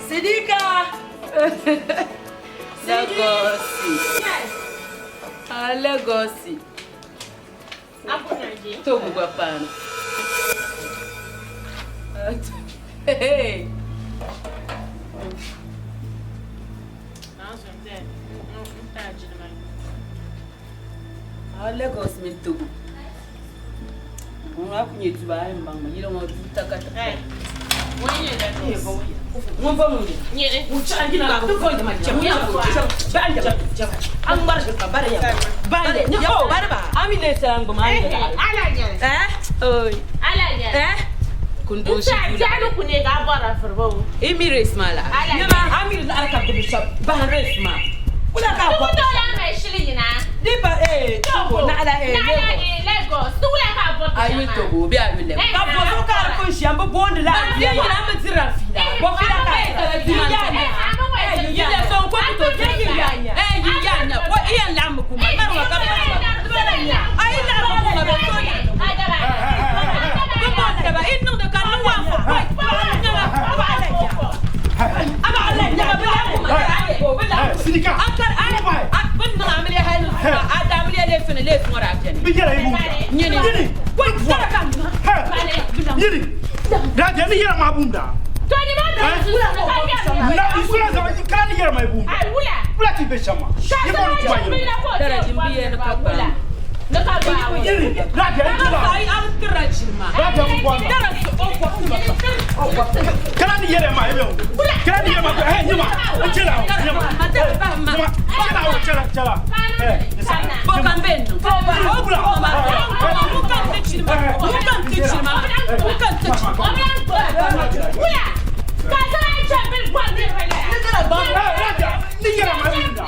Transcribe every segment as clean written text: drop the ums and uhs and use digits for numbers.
Sidika! Lagos. Ah, Lagos. Togo gba paani. Hey. Ah, Lagos mini Togo. Ŋun maa ku nyɛ tuba a yi baŋ ma yili ŋɔ duu takata. Ŋun ba ŋun nyɛ. Ŋun chaɣa yina ka ti bɔndi ma chɛm ya ba n jama an ŋmari ka bari ya ba ya o bari ba ami le salam gba ma ala nya eh oi ala nya eh kundun shi jalo kune ga bora furbo Emirates ma la nyama ami la ka bi shab ba race ma wala ka ko to la mai shiri yina di pa eh Togo na ala eh na ala eh Lagos tu wala ka bo ayu Togo bi ayu le Ka bɔ so ka ko ʒiya n bi booni la ya yina mi dira fila Bɔ fila ka yi ya yi ya so ko to yi ya eh yi ya nya ko iya la mu kuma na wa ka ba ayi la mu kuma ba to ya ko bo da ba innu da ka nu wa fo ko nya ba ala ya aba ala ya ba la kuma ko ba la Sidika. akar ay bin na amiliya haynu a da amiliya le fene le fo ra jeni Bi yɛrɛ i b'u nyini Nyini. ko tara kan Nyini. Radia ni yɛrɛ ma b'u da. to ni ma da su ka ya Na isura zama i kana ni yɛrɛ ma i b'u da. ai wula Wula k'i bɛ sama. I b'olu kuma yɛrɛ. Dara jimbiye na ka ba na ka ba Nyini. Radia i tula. ay am tira jima Radia mu bɔ a la. dara so o ko kuma Kana ni yɛrɛ ma i bɛ o. Kana ni yɛrɛ ma ɛ ɲama. Cɛ la o ɲama. Ɲama. Cɛ la o cɛ la cɛ la. Ɛ Bo kan ben no. Bo ba o ko ma. Mu kan te chima. Mu kan te chima. Mu kan te chima. wula ka sara chambe gwa ni rele Radia ni yɛrɛ ma i b'u da.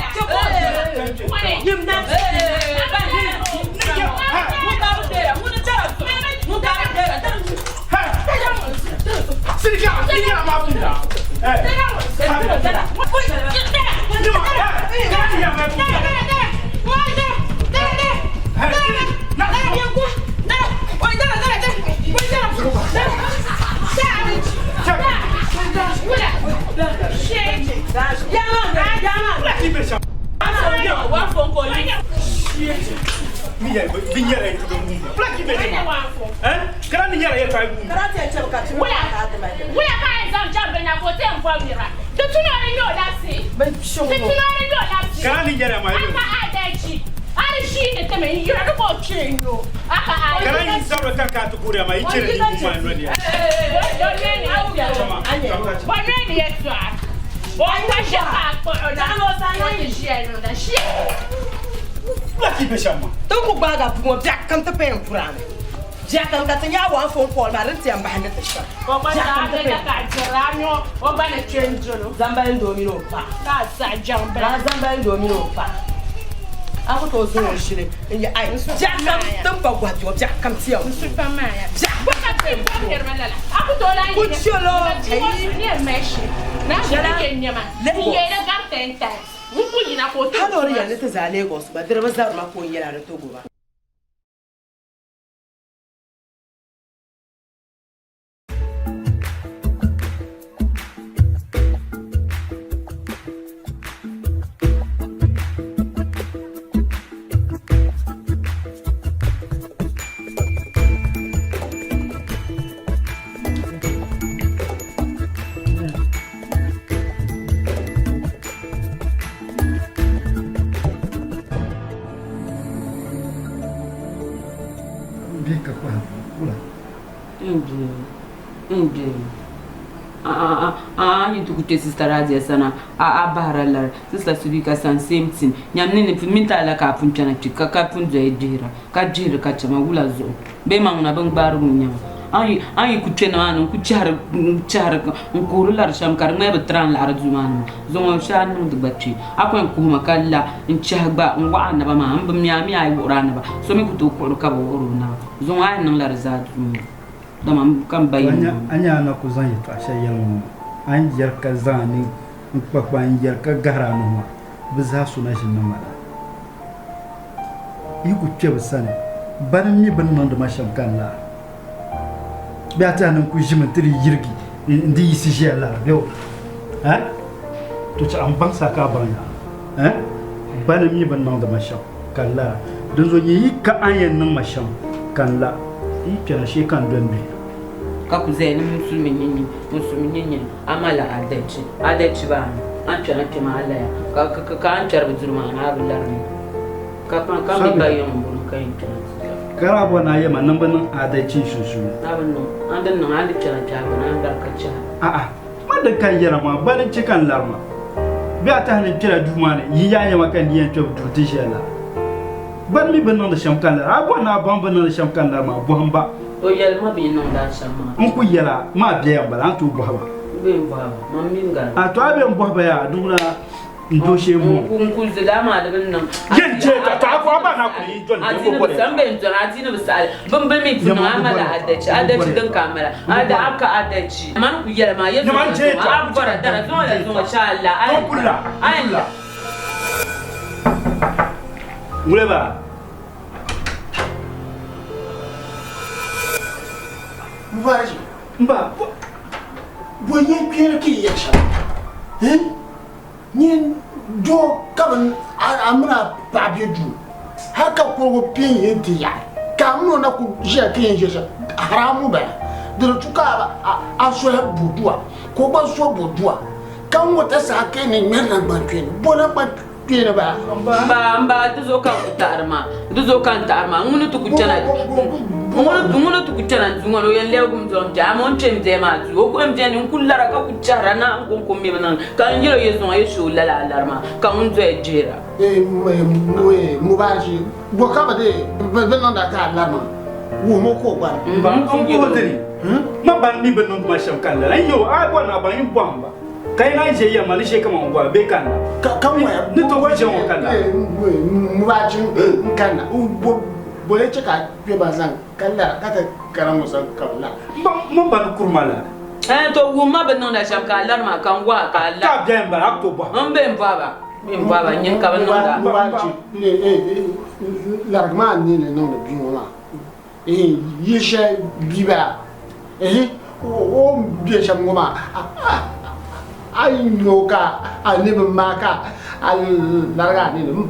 Yim na. Eh ba ni. Ni yɛrɛ. Mu ka dera. Mu na tara so. Mu ka dera. Tara. Sidika ni yɛrɛ ma b'u da. Ɛ. Tara. Ɲama. Ɛ kana ni yɛrɛ ma i b'u da. Ɛ na. Wula k'i bɛ sama. Ni yɛrɛ bi yɛrɛ i b'u da. Wula k'i bɛ sama. Ɛ kana ni yɛrɛ ye ka i b'u da. wula ka exam jambe na ko te mfo mira to tunori no da si to tunori no da si Kana ni yɛrɛ ma i b'u aka da. adachi ari shi ne teme yira ko chenyo aka Kana ari ni sabra ka ka tukuri ama i chere ni kuma ni ya. Wanani yetu Wanda shaka ko ona na shi Wula k'i bɛ sama. Tin ku gbaaga bua ŋɔ biɛɣu kam ti paya n puraami biɛɣu kam ka ti nyaa waan fon kɔɔli maa din ti yɛn bahi ni ti shɛm Ogba na abega ka jiranyo ogba na chenjolo zambali doo mini o paɣa ka sa jamba Daa zambali doo mini o paɣa a ku tooi zaŋ o shili n yɛ ai biɛɣu kam tin pa gɔhi biɛɣu biɛɣu kam ti yɛn supa maya biɛɣu Baka te mperma lala akutola Ku chelo. ni meshi na ke nyama Lagos. ye na gar ten times wuku yina ko to hali o di yɛli ni ti zaa Lagos gba diriba zabiri ma ka o yɛla di Togo ba. Bi ka kpahi wula. Nje. A yi tuku kpe Sister Radia sana a bahira lari Sister Sidika san same thing nyam ni ni min ta la ka pun kpɛna kpe ka ka pun doya gbihira ka gbihiri ka chɛma wula zuɣu bee ma ŋuna bin gbaari ŋun nyɛma an yi ku kpɛ nimaani n ku chɛhiri n kuhiri lari shɛm ka di ŋmaya bi tira n laɣari duu maa ni maa zuŋɔ shee a niŋdi gba kpɛ a ku yɛn kuhimi ka la n chɛhi gba n waɣa a naba maa n bi mi a mi a yi wuɣiri a naba so mi ku tooi kuhiri ka bi wuɣiri o naba zuŋɔ a yɛn niŋla di zaa duu maa dama ka n ba yi A nya a na ku zaŋ yɛtɔɣa shɛli yɛli ŋɔ maa, a ni yɛri ka zaŋ a ni n-kpa kpa n-yɛri ka gahiri a nuhi maa, bɛ zaa so na ʒi niŋ ma lala. Yi ku kpe bɛ sani, bani m-mi bɛ ni niŋdi ma shɛm ka n laara. Bɛ a tɛha ni n ku ʒimi nti di yirigi n-di yiɣisi ʒiya lara bɛ o? Eh? To chɛ a ni baŋ sa ka a baŋ ya. Eh? Ba ni mi bɛ ni niŋdi ma shɛm ka n lara. Dinzuɣu nyɛ yi ka a ni yɛn niŋ ma shɛm ka n la. Yi kpɛna shee ka n doli bihi. Ka ku zaya ni musulimi nyini, musulimi nyini, a mali adachi, adachi baa ni, a ni kpɛna kpɛ maa laya, ka ka a ni kpɛri bi duri maa ni a bi lari mi, ka ka mi ba yiŋ m-bɔŋɔ ka yɛn kpɛna ti lari. Ka daa bɔri ni a yɛma niŋ bi niŋ adachi n sunsuuni. A bi niŋ, a ni din niŋ a ni di kpɛna kpɛ a gbuni a ni lari ka chɛra. A'a, man din ka n yɛra maa, ba ni chɛ ka n lari maa. Bee a tahi ni n kpɛla duu maa ni, yi yaa yɛma ka n di yɛn kpɛbu duu ti ʒiya la. Ba ni mi bi niŋdi shɛm ka n lari. A bɔri ni a baŋ bi niŋdi shɛm ka n lari maa, bɔhim ba. O yɛli ma bɛ yi niŋdi a shɛm maa. N ku yɛl a, maa bɛya m-bala, a ni tooi bɔhi ba. M be m-bɔhi ba, man mi n-gari ba. A to a be m-bɔhi ba yaa, di wula n dooshee m-bɔŋɔ. N ku zi laa maa di bi niŋ. Yɛn chɛ ka to a ku a ba na kuli yi doli A di ni bi saɣi, m be n-dɔni, a di ni bi saɣi li. Bimbila mi ti niŋ a mali adachi, adachi din ka a mali, a da a ka adachi. Man ku yɛli maa, yɛ zuŋɔ zuŋɔ, a bɔra dara zuŋɔ la zuŋɔ, chɛ a la, a yɛn la, a yɛn la. Wula ba? Mubarak. Mba, bo yɛn kpeeni ka yi yɛli shɛm? Hɛn? Nyin doo ka bɛ a mini a paɣa be duu hal ka kurigu pin yɛn ti yaɣi ka a mini o na ku ʒiya ka yɛn ʒe shɛm haramu bala. Di di tu ka a sohi bodua ka o gba so bodua ka ŋɔ ta saha ka yi ni ŋmɛri naŋgbankpeeni. Bo naŋgbankpeeni bala? Mba, mba, di zuɣu ka n ku taɣiri maa, di zuɣu ka n taɣiri maa. Ŋuni ti ku chana, ŋuni ti ku chana duu ŋɔ ni o yɛn lɛbigimi dɔŋ biɛhi, amaa o ni kpe m-biɛhi maa duu, o ku yɛn beni n-ku lara ka ku chɛhira na n kɔŋko m mi bi niŋ ka n yɛl o yɛ zuŋɔ yɛ shee o lala a lari maa ka ŋun doya gbihira. Mubarak, bɔ ka bɛ dee bɛ niŋda ka a lari maa? Wuhim o ka o gbani. Mba, n puhi ti ni, ma ba ni mi bɛ niŋdi ma shɛm ka n lala. N yɛ o, a bɔri ni a baŋ, n bɔhim ba. Ka yi naan ʒe yɛm ma ni shee kaman n gɔhi bee ka n la? Ka ŋɔya Ni to gba ʒe ŋɔ ka la. Mubarak n kanna bo lee chɛ ka a kpe ba zaŋ ka lara ka ti kana ŋɔ zaŋ ka bɛ lara. M ba ni kuri ma la. Ɛɛn to wum ma bɛ niŋda shɛm ka a lari maa ka n wahi ka a la. Ka a biɛhi m-bala a ku tooi bɔhi ba. M be m-bɔhi ba, m be m-bɔhi ba nyini ka bɛ niŋda. Mubarak larigi maa ni ni niŋdi bia ŋɔ maa yi shɛli bia bala o ni be shɛm ŋɔ maa a yi nya o ka a ni bi maai ka a larigi a nini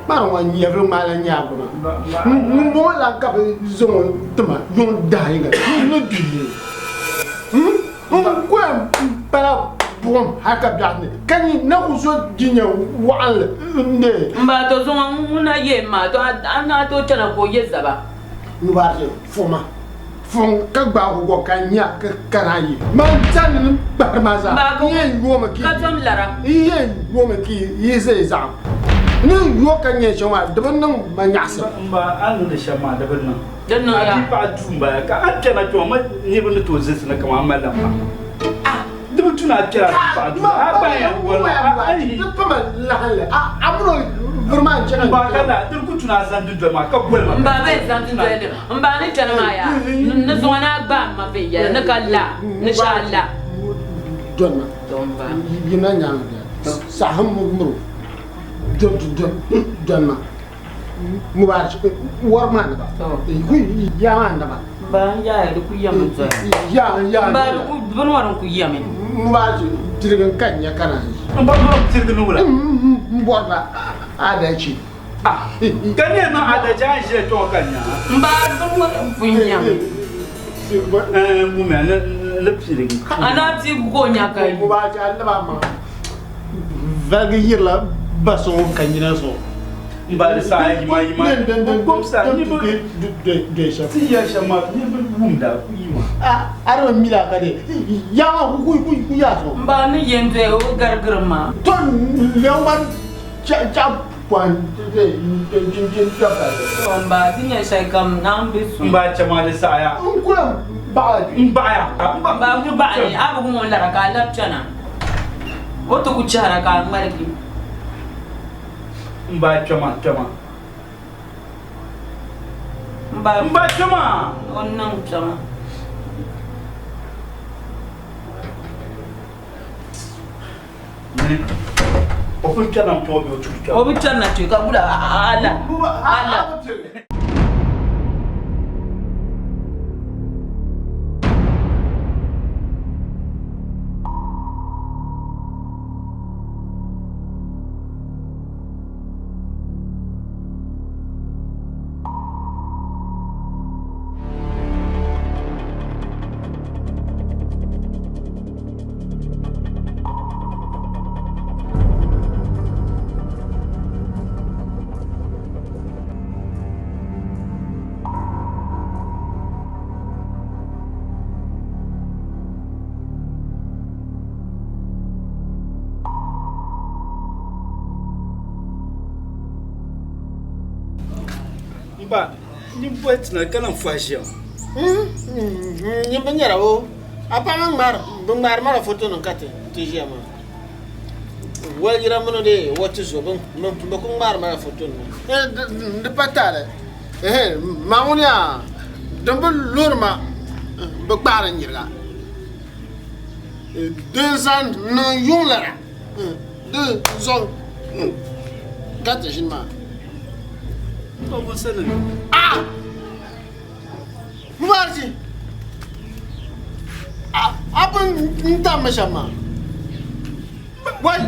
kpari ŋɔ nyɛvili ŋmaa lan nyɛ a goma ŋumbɔŋɔ lan ka bɛ zaŋ o ti ma yuŋ dahin yiŋga ni duhi n ku yɛn pala buɣim hal ka biɛɣu ni ka nyin na ku zo jinya waɣinli n-neei. M ba, to zuŋɔ ŋuna yɛn maa, to a naa tooi chana ka o ye zaba. Mubarak fuɣima fuɣim ka gbaag o gɔŋ ka nya ka kana yi. Man zani ni kpahiri maa zaa, n yɛn yoomi ka Ka tom lara. N yɛn yoomi ka yi zaya zaɣim. N ni yoo ka nya shɛm maa, di bi niŋ ma nyaɣisim. M ba, a ni niŋdi shɛm maa, di bi niŋ. Di niŋ ya. A bia paɣa duu m-bala ka a kpɛna kpɛma ma niriba ni tooi zilisi ni kaman a malila paɣa. Di bi tu ni a kpɛra a bia paɣa duu. A gba yɛn boli ma, a a yi. Di pama laɣinli. A a mini o vuri maa n-chana M ba ka la, di ku tu ni a zaŋ dundoli maa ka boli ma. M ba bee zaŋ dundoli ni m ba ni chani maa yaa ni zuŋɔ ni a gbaai m ma viɛnyɛla ni ka la ni shɛ a la. Doli ma. To m ba. Yina nyaaŋa bia. Saɣisim miri o. Doli ma. Mubarak wɔri maa naba ya maa naba ba n yaaya di ku yɛmi doya ya ya ba di ku bini ŋɔ din ku yɛmi Mubarak tirigi n ka nya ka na n ba ba tirigi ni wula n bɔrila adachi ka ne niŋ adachi a ni ʒiya kpɛ ŋɔ ka nya n ba bini ŋɔ din pun yɛmi ŋumya ni piligi a na ti ka o nya ka yi Mubarak a laba ma Valigi yirila ba so ŋun ka nyina zuɣu. M ba di saha yima yima n gomsa niriba ti ya shɛm maa niriba wumda ku yima. A di bi mi la ka di ya maa ku ku ya zuɣu. M ba ni yɛn doya o bi garigiri ma. To lɛm gba chaɣ pɔhim palli. To m ba ti nya shɛli kam naawuni be su. M ba chɛ maa di saha ya. N ku lan baɣila kpe. M baɣaya. M ba ku baɣi ni a bi wum o lara ka a labi chana. O ti ku chɛhira ka a ŋmaligi. M ba kpɛma, kpɛma. M ba. M ba kpɛma! O niŋ kpɛma. Mini o pun kpɛrina m-kpɛma bee o tuhi kpɛma? O bi kpɛrina kpe ka gula a la, a la. N ba, nyin boli ti na ka lan fɔhi ʒiya ŋɔ. Nyin bi nyara o. A paɣa maa ŋmaari, bɛ ŋmaari ma la fotonim ka ti ti ʒiya maa. Walijira mini dee o ti zo bɛ bɛ ku ŋmaari ma la fotonima. Di pa taali. Ma ŋuni yaa din bi luri ma bi kpaari n yiriga. Din zaŋ niŋ yuŋ lana di zaŋ ka ti ʒini maa. Ah! Mubarak! A pun n tam mi shɛm maa. Wai!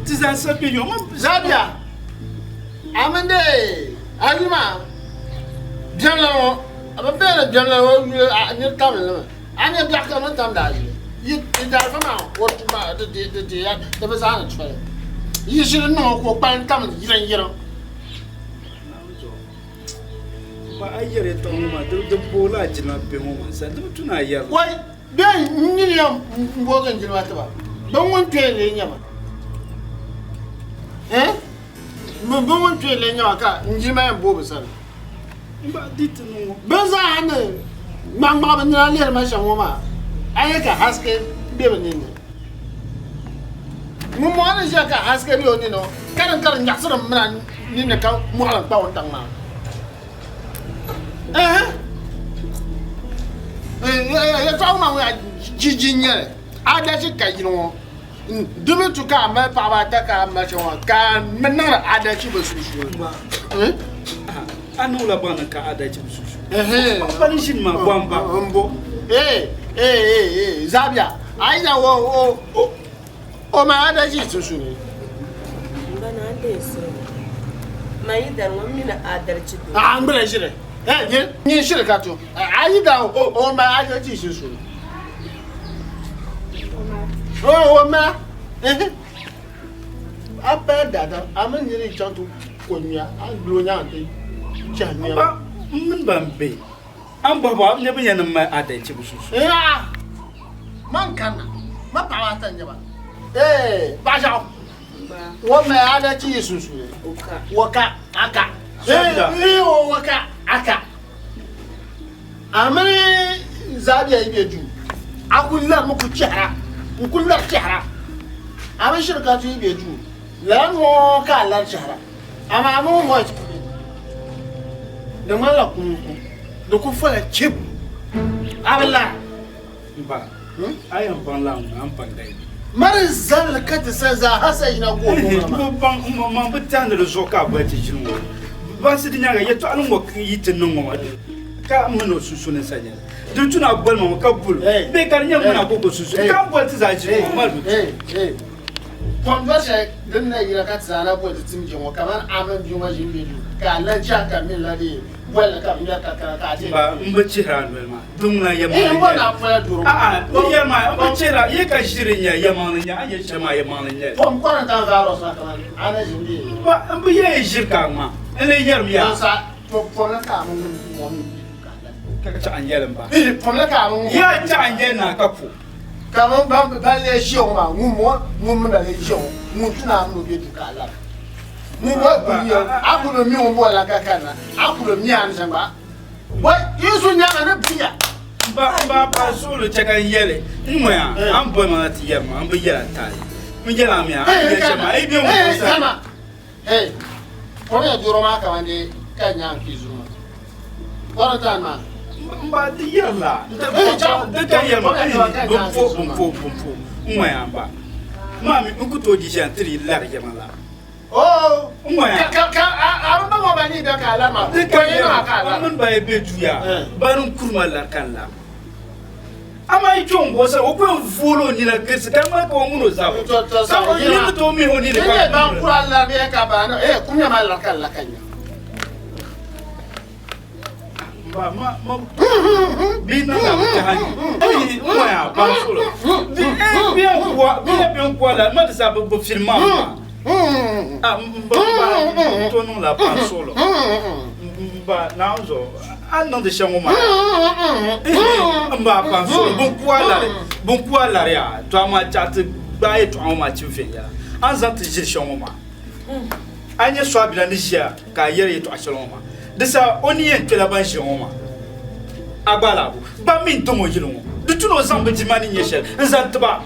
Ti zaa sa kpe yɔŋ. Zabia! A mini dee a yuli maa biɛmla ŋɔ a bi bɛni biɛmla ŋɔ yuli a niri tamli li mi. A nya biɛɣu kam ni tamdi a yuli. Yi di daalifa maa o tuma di di di di ya di bi zaani toli. Yi ʒiri niŋ o ka o kpalim tam yiriŋ yiriŋ. Ba a yɛri yɛltɔɣa ŋɔ maa di di booi la a jilima bihi ŋɔ maa sani di bi tu ni a yɛri li. Wai bee n nini yɛn boogi n jilima ti ba bɛ ŋun kpee n-lee nyɛ ma eh bɛ ŋun kpee n-lee nyɛ ma ka n jilima yɛn booi bɛ sani. Bɛ zaa ni ŋmaŋŋmaɣi bɛ nina lihiri ma shɛm ŋɔ maa, a nya ka haske be bɛ ninni. Ŋun mɔɣu ni ʒiya ka haske be o ninni ŋɔ, ka din ka di nyaɣisiri m mina ninni ka mɔɣili n-kpa wuntaŋ maa. Ɛhɛ! Yɛtɔɣa ŋɔ maa ŋun yaa jiji n-nyɛ li. Adalchi ka yili ŋɔ. Di mi tu ka a mali paɣaba ata ka a mali shɛŋa ka a niŋdi adalchi bɛ sunsuuni. A niŋla baŋ ni ka adalchi bɛ sunsuuni. Bani ʒini maa bɔhim ba. M bo. Ee ee ee Zabia a yi zaŋ o o o mali adalchi sunsuuni. M ba naa n-deei sirigi. Man yidana ŋɔ m mi ni adalchi doo. A n gbira ʒiri. Nyin shiri ka to. A yi zaŋ o mali adalchi sunsuuni. O ma a paya daadam a mini nira yi chaŋ ti ko nyuya a ni guli o nyaŋa ti chɛhi nyuya maa. M mini ban be a ni bɔhi bɔhi a bi nya bɛ yɛn ni mali adalchi bɛ sunsuuni. Yaa man kanna ma paɣaba ata n-nyɛ ba. Ee paɣa ʒiɛɣu o mali adalchi yi sunsuuni o ka a ka ee o ka a ka. A mini Zabia yi be duu, a kul larimi ku chɛhira, n-kul lari chɛhira. A mini Shirikatu yi be duu, lala noo ka a lari chɛhira. Amaa a mini White ku be duu, di ŋmanila kuŋku, di ku fola chib, a bi lara. M ba, a yɛn baŋ la ŋuna, a ni baŋ dayimi. Mari zalli ka ti sa zaa ha sa yina ka o niŋ maa. M bi baŋ, m maŋ bi tɛhi ni di zuɣu ka a boli ti ʒini ŋɔ. Bansi di nyaaŋa yɛtɔɣili ŋɔ yi ti niŋ ŋɔ maa ka m mini o sunsuuni sa nyɛli. Di tu ni a boli ma ŋɔ ka bol o bee ka di nyɛ m mini a kɔŋko sunsuuni ka a boli ti zaa ʒini ŋɔ mali bi tu. Kom doli shɛli din na yina ka ti zaa na boli ti tim je ŋɔ kamani a mini bia ŋɔ ʒini be duu ka a lan chɛhi ka m mini la dii bolli ka bɛ ŋmɛri kakara ka a deei. Ba, m bi chihiri a noli maa. Di ŋuna yɛlimaŋli n-nyɛ li. A'a, n yɛli maa, m bi chihiri a, yi ka ʒiri n-nyɛ yɛlimaŋli n-nyɛ a ni yɛli shɛli maa yɛlimaŋli n-nyɛ li. Kom quarantine virus maa kamani a na ʒini bee? M ba, m bi yɛli yi ʒiri ka a ŋma, n lee yɛrimi yaa. Don sa, pom la ka a mini ŋun ŋɔ mi be duu ka a lan. Ka chaɣ n yɛli m ba. Ihi, pom la ka a mini ŋun. Yaa chaɣ n yɛli naa ka po. Kaman ban lee ʒiya ŋɔ maa, ŋun ŋɔ ŋun mi na lee ʒiya ŋɔ, ŋun tu ni a mini o be duu ka a lara. Ŋun ŋɔ kul mi a kul bi mi ŋun boli la ka kanna, a kul bi mi a ni shɛm gba. Wai, yi zu nyaaŋa ni buya. M ba, m ba pa suɣili chɛ ka n yɛli, n ŋɔya, a ni boli ma na ti yɛri ma, m bi yɛl a taali. N yɛl a mi a ni yɛli shɛm maa, a yi be ŋun ŋɔ sani. Hey, kom ya doro maa kaman dee ka nyaŋ kpi zuɣu maa. Quarantine maa. M ba di yɛrila, di ka yɛri ma, bin fo, bin fo, bin fo, n ŋɔya m ba. Maa mi n ku tooi di ʒiya n-tiri yi lari yɛma la. Oh, N ŋɔya. Ka ka a a bi baŋ o ba ni bɛ ka a lari maa. Di ka Ko yi yɛri maa ka a ma, lari. m mini ba yi be duya, ba ni kuri ma lari ka n lam. Amaa yi kpe m-bo sani, o ku yɛn vooli o nina kirisi ka ŋmani ka o ŋun o zabiri. Ka o nini ni tooi mihi o nini Ti ka nyɛ ban kuri. kuri a lari bee ka ba ni, eh, kum nyɛ ma lari ka n la ka nya. Ba, ma, ma, bɛ niŋ la bɛ tɛha ni. N ŋɔya, ban suɣili. Di, eh, bɛ yɛn kuwa, bɛ yɛn bɛ n-kuwa la, ma di zaa bɛ bi fili ma maa. Ah, m ba, m ba, n tooi niŋ la ban suɣili. M ba, Naawuni zuɣu, a ni niŋdi shɛm ŋɔ maa, m ba ban suɣili, bɛ n-kuwa lari, bɛ n-kuwa lari yaa, to amaa chaɣ ti gbaai yɛtɔɣa ŋɔ maa chim viɛnyɛla. A ni zaŋ ti ʒili shɛm ŋɔ maa, a nya sɔabila ni ʒiya ka a yɛri yɛtɔɣa shɛli ŋɔ maa. Di saha o ni yɛn kpɛla ban ʒiya ŋɔ maa a gba alaabu ban mi n-tim o yili ŋɔ. Di tu ni o zaŋ bɛ jilima ni nyɛ shɛli n-zaŋ ti ba.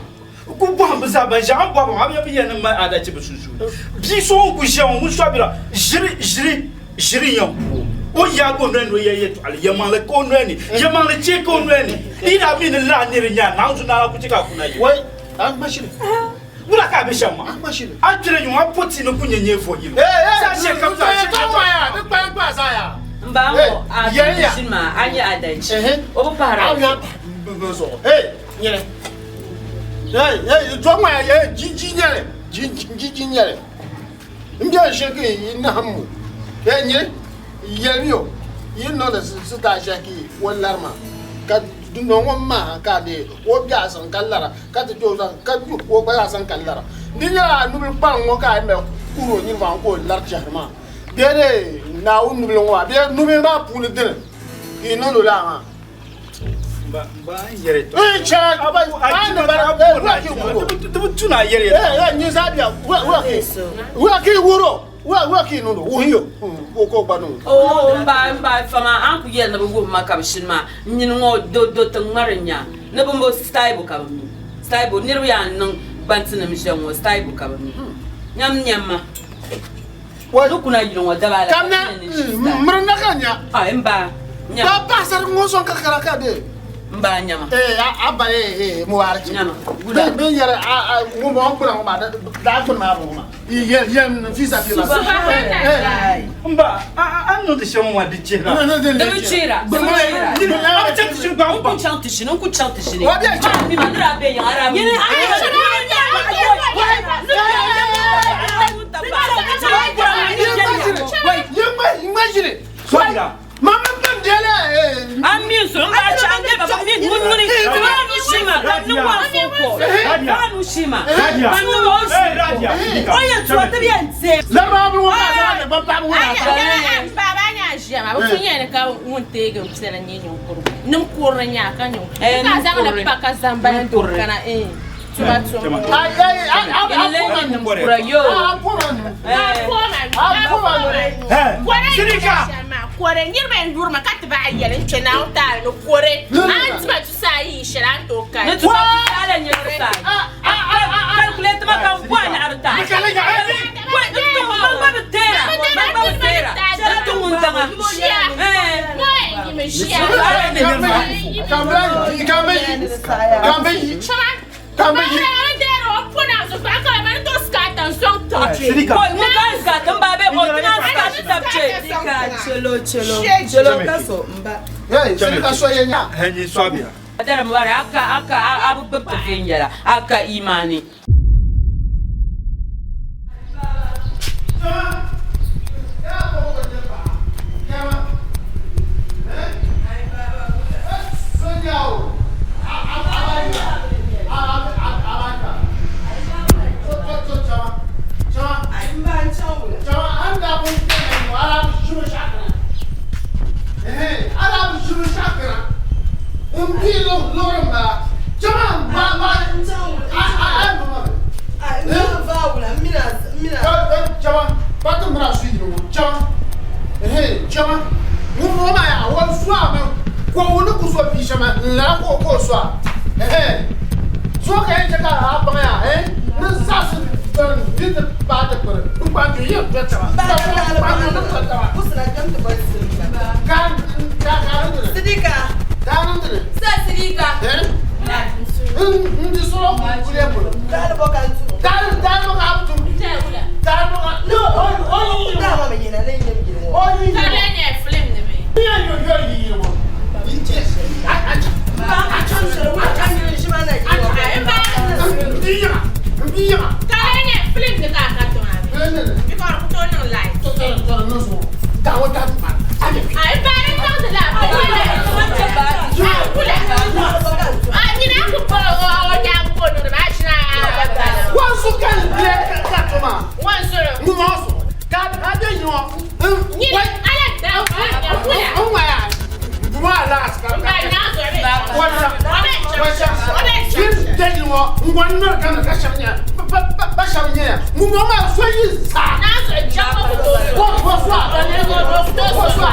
Ku bɔhim bɛ zaa ban ʒiya, a ni bɔhi ba maa, a bi yɛn ni mali adachi bɛ sunsuuni. Bia so ŋun kul ʒiya ŋɔ, ŋun sɔbira ʒiri, ʒiri, ʒiri n-yɛn ku o. O yaag o noli ni o yɛli yɛtɔɣili, yɛlimaŋli ka o noli ni, yɛlimaŋli chɛ ka o noli ni. Di yi daa mi ni lala nir n-nyɛ a, Naawuni zuɣu ku chɛ ka a kuna yili. Wai, a ŋma shili. Wula ka a be shɛm maa? A ŋma shili. A kpiri yuŋ, a po tia ni ku nyɛ nyee vo yili. Zaa shɛli kam zaa shɛli Yɛtɔɣa maa yaa, di kpalim kpaa zaa yaa. M ba ŋɔ, a Yɛliya. ʒini maa, a nyɛ adachi. O bi pahiri A a nya zuɣu. bɛ zuɣu. Hey, nyini. Hey, hey, dɔɣi ŋɔ yaa, hey, jiji nyɛli, jiji nyɛli. M bɛni shili ka yi nahim mu. Hey, nyini, yɛlimiyo, yi niŋdi sitaa shɛli ka yi o lari ma, ka dundoŋ ŋɔ maha ka a deei o biɛhi zaŋ ka lara, ka ti kpe o zaŋ ka o gba zaa zaŋ ka lara. Di nyɛla a nubili kpalim ŋɔ ka a yi mali kuhiri o nini maa ka o lari chɛhiri maa bee dee Naawuni nubili ŋɔ maa bee nubili maa puuni dini ka yi niŋdi o lala maa. Mba fama an ku yɛli ni bi wuhi ma ka bi shini maa n nyini ŋɔ do do tiŋ ŋmari n nya ni bi mo staibu ka bi mi staibu niriba yaa niŋ gbantinim ʒiya ŋɔ staibu ka bi mi nyam nyam ma ni kuna yili ŋɔ daba ala ka ni ʒi staibu miri na ka nya ai mba nyama ba paɣasari ŋɔ sɔŋ ka kara ka de mba nyama eh a ba eh eh mubarak nyama gula bin yɛrɛ a a ŋun bɔŋɔ gbuna ŋɔ maa daa gbuni maa bɔŋɔ maa yɛ yɛ fisa fi la Mba, a niŋdi shɛm ŋɔ di chihira. Di bi chihira. Di bi chihira. A bi chaŋ ti shini gbaŋ N ku chaŋ ti shini, n ku chaŋ ti shini. Wa bɛ chaŋ. Mi ma nira bɛ yiŋa ara mi. Ŋma ʒiri. Sɔbira. Mama bin dɛlɛ. An mi n so n ba chaŋ de ba mi ŋun ŋuni. Ba nu shima ka ni wa fo ko. Ba nu shima. Ka ni wa Radia. O yɛn tuwa ti yɛn te. Larabawa bi ŋɔ kaa zaa ni ban paɣaba ŋɔ daa Baba nya ʒiya maa, bɛ pun yɛli ka ŋun teegi n piɛla nyɛ ninkurigu. Ninkurili nya ka Eh, ninkurigu. Ka zaŋ li ninkurili. pa ka zaŋ bala doo kana eh tuma tum. Ay ay ay Ini le ninkura yo. a poma ni. Eh. Eh, Sirika. Kore niriba n yuri ma ka ti baɣa yɛli n kpɛ Naawuni taali ni kore a ni tima tusa ayi yi shɛli a ni tooi kali. Ni tusa ala nyɛ tusa. Calculate ma ka n bɔ a laɣiri ta. Wai, n tu ma gba bi deera. Ma gba bi deera. N tu ŋun daŋa. Shia. Eh. Mo yimi shia. Kambe kambe kambe Chama. kambe Ba n deeri o pona zuɣu ka ma ni tooi skaata n sɔŋ tiŋa. Sirika. Boy, ŋun ka n skaati n ba bee o ti na skaati tabi che. Sika chelo chelo chelo kaso mba. Hey, Sirika so ye nya. Eh, nyi sɔbira. Adara mubara aka aka a bi gbubi ti viɛnyɛla aka imani. Mba n chaŋ wula. N chaŋ wula. Ai n va wula n mina n mina. Mba ka taali baɣa ni. Kusina kpɛm ti boli Sirika. Sidika. Sa Sidika. Taali bɔ ka n tum. Daa ma mi yina ni yim yili ŋɔ. Ka lee nyɛ film ni mi. Mba n chaŋ shɛli wula ka n yili ʒima na yili ŋɔ. Ai, n ba. Ka lee nyɛ film ni ka a ka tiŋa mi. Because ku tooi niŋ live. Ai, n ba di niŋdi la. Ai, wula. Ai, nyina ku pa o nyaangi ka o niŋdi maa, a ʒina a bala. Wan soro. Nyini ala da wula. N ba nyaangi zuɣu bee chaŋ. O bee chaŋ. O bee chaŋ. Nyaangi zuɣu chaŋ ba ku tooi so.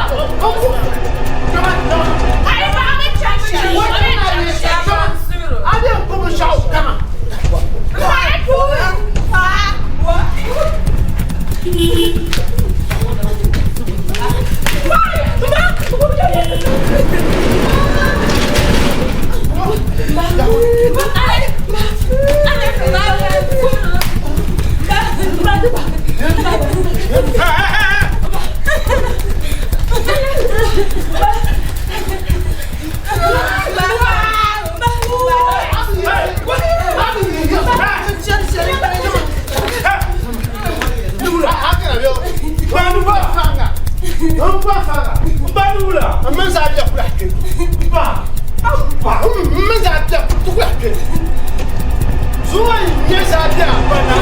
N ba fara. N ba ni wula. N mini zaa bɛ kula kpe. Ba. Ba. N mini zaa bɛ kula kpe. Zuŋɔ nyɛ zaa bɛ. Ba na.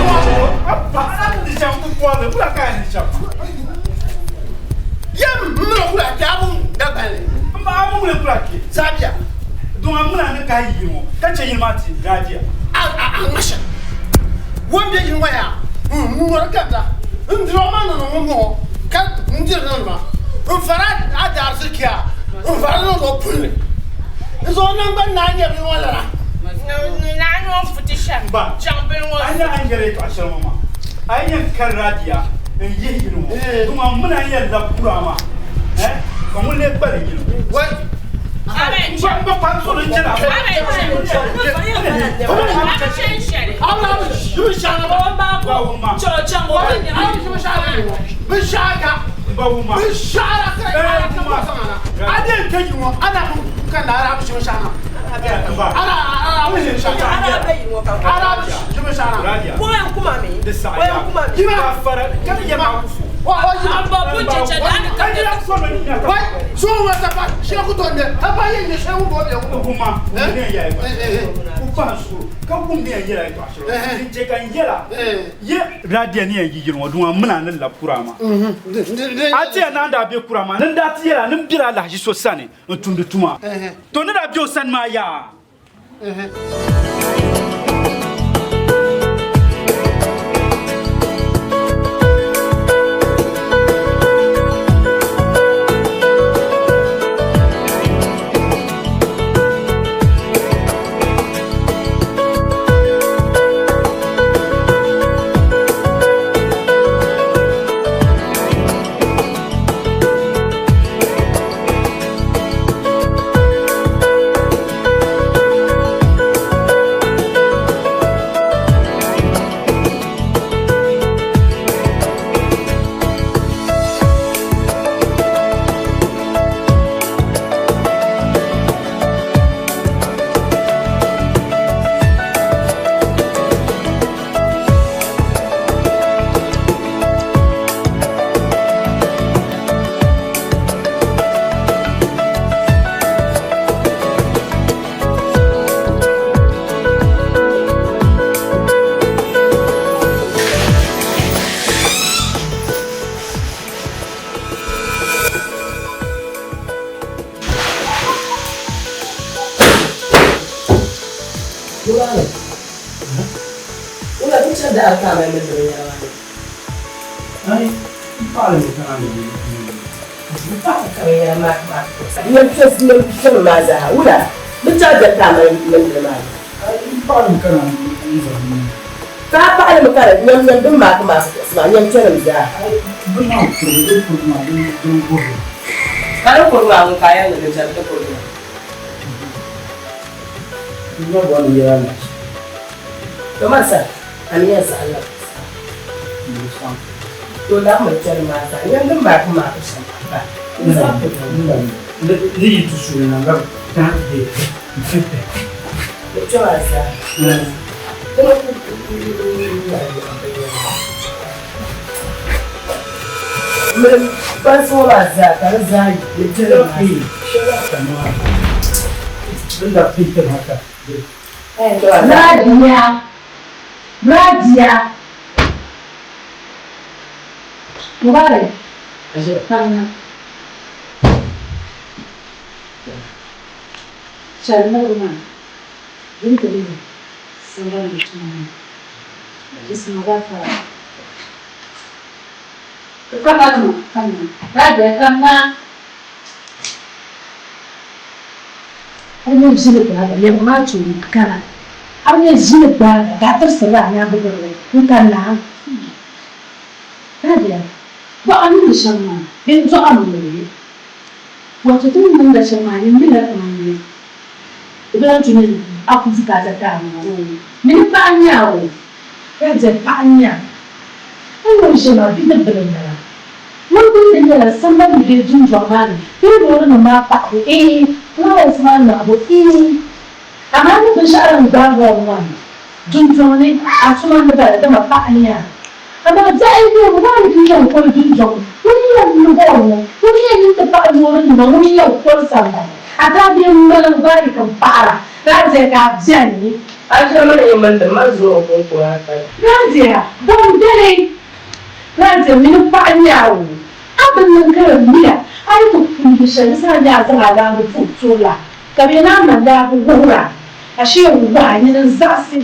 Ba ala ni shɛm ku bɔrili wula ka ni shɛm. Yɛ m mini kula kpe a bun Dagbanli. N ba a mu wuli kula kpe. Zaa bɛ. Dɔn a muna ni ka yi ŋɔ ka chɛ yini maa ti radiya. A ŋma shɛm. Ŋun bɛ yini ŋɔ yaa n ŋɔri kabila n diri o maŋ niŋ ŋun bɔŋɔ ka n diri niŋdi ma n fara a daarisikia n fara niŋdi o pulli n zaŋ o naŋgbani naa nyɛri ŋɔ lana. Naa ni o futi shɛm Ba chaŋ bini ŋɔ a nya a ni yɛri yɛtɔɣa shɛli ŋɔ maa a yi yɛn kari radiya n yihi yini ŋɔ dɔn a muna n yɛn labi kura maa ka ŋun lee kpali yini ŋɔ. N ba pa n zɔri n chɛna. Radiya ni yɛn yi yili ŋɔ dun a mina ni labi kura maa a ti yɛn naan daa be kura maa ni daa ti yɛla ni bela alahaji so sani n tumdi tuma to ni daa be o sani maa yaa. Radiya Radiya Mubarak Kamina Chɛli niriba maa bɛ ni ti be sambani ni tuma maa jisima gafara Kamina kamina Radiya kamina A ni ʒili gbaagi lɛbigi maa tooni kana. A ni ʒili gbaagi ka a tirisi a nyaangi birili n-kanna ha. Rabia, bɔɣa niŋdi shɛm maa, bɛ ni dɔɣi a mi ni wato ti ni niŋda shɛm maa, nyin mi la kaman ni di bi lan tu ni a ku bukaata ti a maŋa. Mini paɣa n-nyɛ a o, Rabia, paɣa n-nyɛ a. A ni ŋun ʒiya maa bidibila m-bala. Ŋun bindi nyɛla sambani ni be dundɔŋ maa ni bee loorinima maa paɣibu eeh, flowers maa nɔhibu eeh. Amaa ni binshɛɣu din gbaagi o ŋɔ ni dundɔŋ ni a tuma ni bala dama paɣa n-nyɛ a. Amaa zaɣi yini maa ni ti yɛn koli dundɔŋ ŋun yɛn niŋ o ŋɔ ŋun loorinima ŋun yɛn koli sambani, a daa bɛ ŋmalim gbaai ka m paɣira Radia ka a beni. A ʒiɛmani yi mini di ma zuɣu kuŋ ku a kali. Radia, bɔ m-beni? Radia mini paɣa nyaɣi o, a bi niŋ ka di miya, a yi ti puhi shɛli di saha ni a zaŋ a laamba puhi turila, ka bɛ naan man daa bi wuhir a, ashee wuhi a nini n-zaɣisi